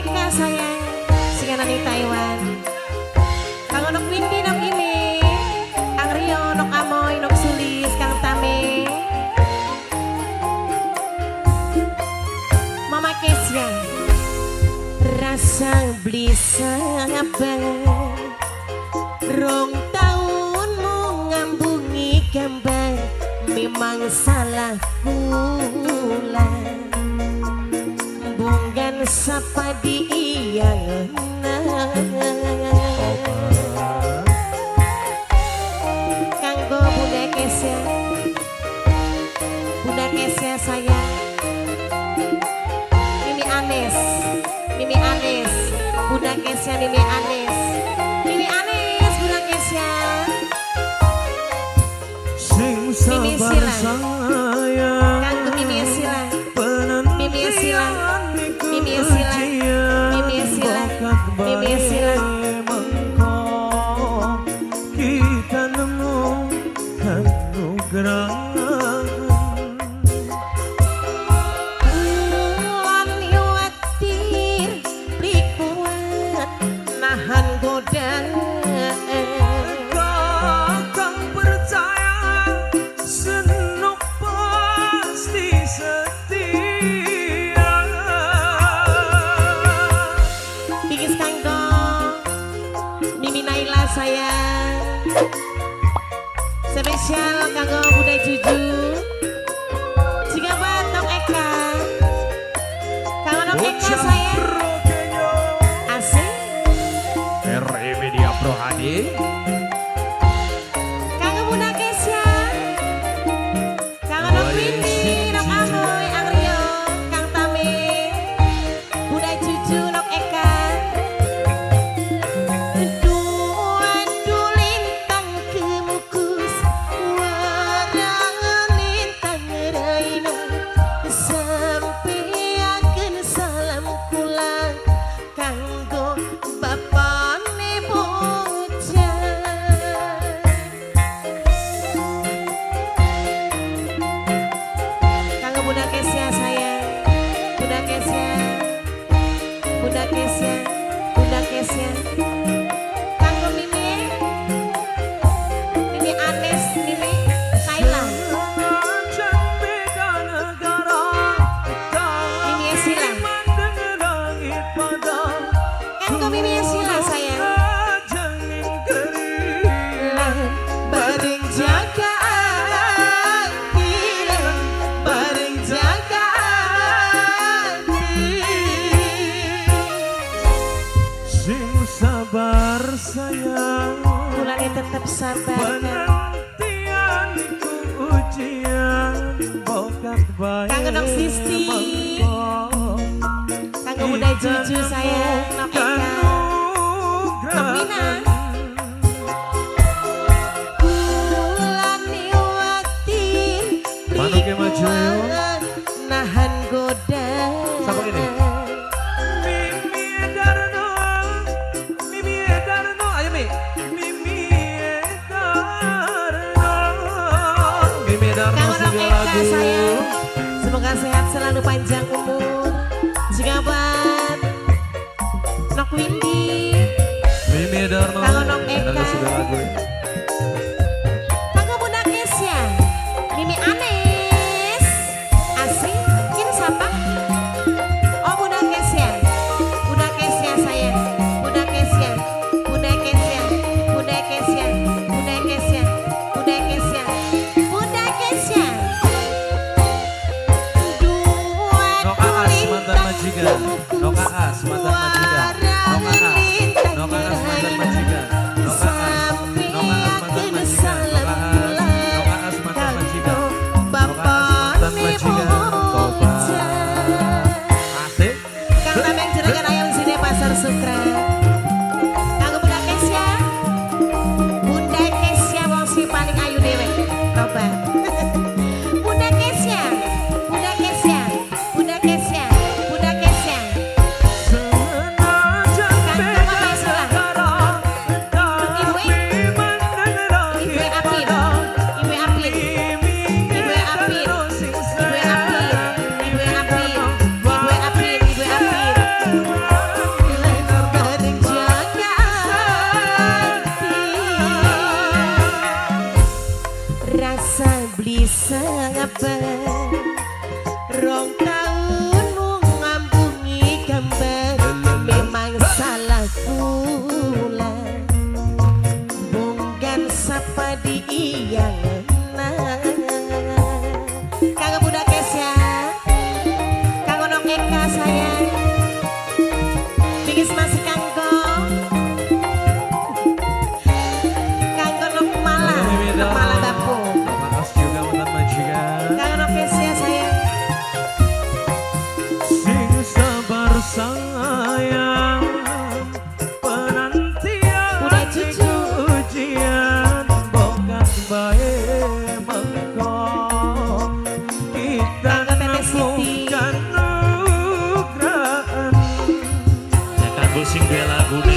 Eka sayang, sing ana ning Taiwan. Kanggo Nok Windy, Nok Ime, Kang Rio, Nok Amoy, Nok Sulis, Kang Tame. Mama Kesya, rasa beli sabar. Rong tahunmu ngambungi gambar, memang salah kula. Bunggan sapa di yang. Kanggo Bunda Kesya, Bunda Kesya sayang. Mimi Anes, Mimi Anes, Bunda Kesya Mimi Anes, Mimi Anes, Bunda Kesya. Sing Mimi sabar Sila. Sayang. Kanggo Mimi Sila, Mimi Sila, Mimi Sila, Mimi Sila, Mimi Sila. Kita nemu kanugrahan. Lan watir beli kuat nahan godaan. Kakang percaya senuk pasti setia. Bigis kanggo Mimi Naila sayang. Spesial kanggo Bunda Juju. Jika buat Nok Eka. Kanggo Nok Eka sayang. Asik. RE Media Pro HD. Kanggo Bunda Kesya. Kanggo Nok Windy, Nok Amoy, Ang Rio, Kang Tame. Bunda Juju, Nok Eka. Aduh, lintang kemukus, warang lintang raina. Sampeaken salam kula kanggo bapane bocah. Kanggo Bunda Kesya sayang, Bunda Kesya, Bunda Kesya, Bunda Kesya. Kanggo Mimi, Mimi Anes, Mimi Kaila, Senajan beda negara, Mimi Sila. Mandeng langit padang. Kanggo Mimi Sila sayang. Ajeng kering. Lan bareng jaga ati, lan bareng jaga ati. Sing sabar sayang. Kulane tetep sabar kan. Penantian iku ujian bokat bae. Kanggo Nok Sisti. Mengko. Kanggo Bunda Juju sayang, Nok Eka, Nok Wina. Kulane watir Manuke maju, ayo. Nahan godaan. Siapa ini? Mimi Darno, Mimi Darno, ayo Mi. Mimi Darno, Mimi Darno Kanggo Nok sebuah Eka lagu. Sayang. Semoga sehat selalu, panjang umur. Juga buat Nok Windy, Mimi Darno, Kanggo Nok Eka. Darno sebuah lagu. Kanggo Bunda Kesya, Mimi Anes, Asri, kini siapa? Oh, Bunda Kesya, Bunda Kesya sayang, Bunda Kesya, Bunda Kesya, Bunda Kesya, Bunda Kesya, Bunda Kesya, Bunda Kesya. Dua Nok Aas mantan majikan, Nok Aas mantan majikan, Nok Aas, Nok Aas mantan majikan, Nok Aas, Nok Aas mantan majikan, Nok Aas, Nok Aas mantan majikan, Nok Aas mantan majikan, Toba. Asik. Kang Tameng juragan ayam sini Pasar Sukra. Kanggo Bunda Kesya. Bunda Kesya wong si paling ayu dewek. Coba. Bunda Kesya, Bunda Kesya, Bunda Kesya, Bunda Kesya. Senajan Kanggo beda Mama Sila. Negara, tapi mandeng Ibu langit Apin, padang. Ibu Apin, Ibu Apin, Ibu Apin, Ibu Apin, Ibu Apin, Ibu Apin. Kanggo sing duwe lagune.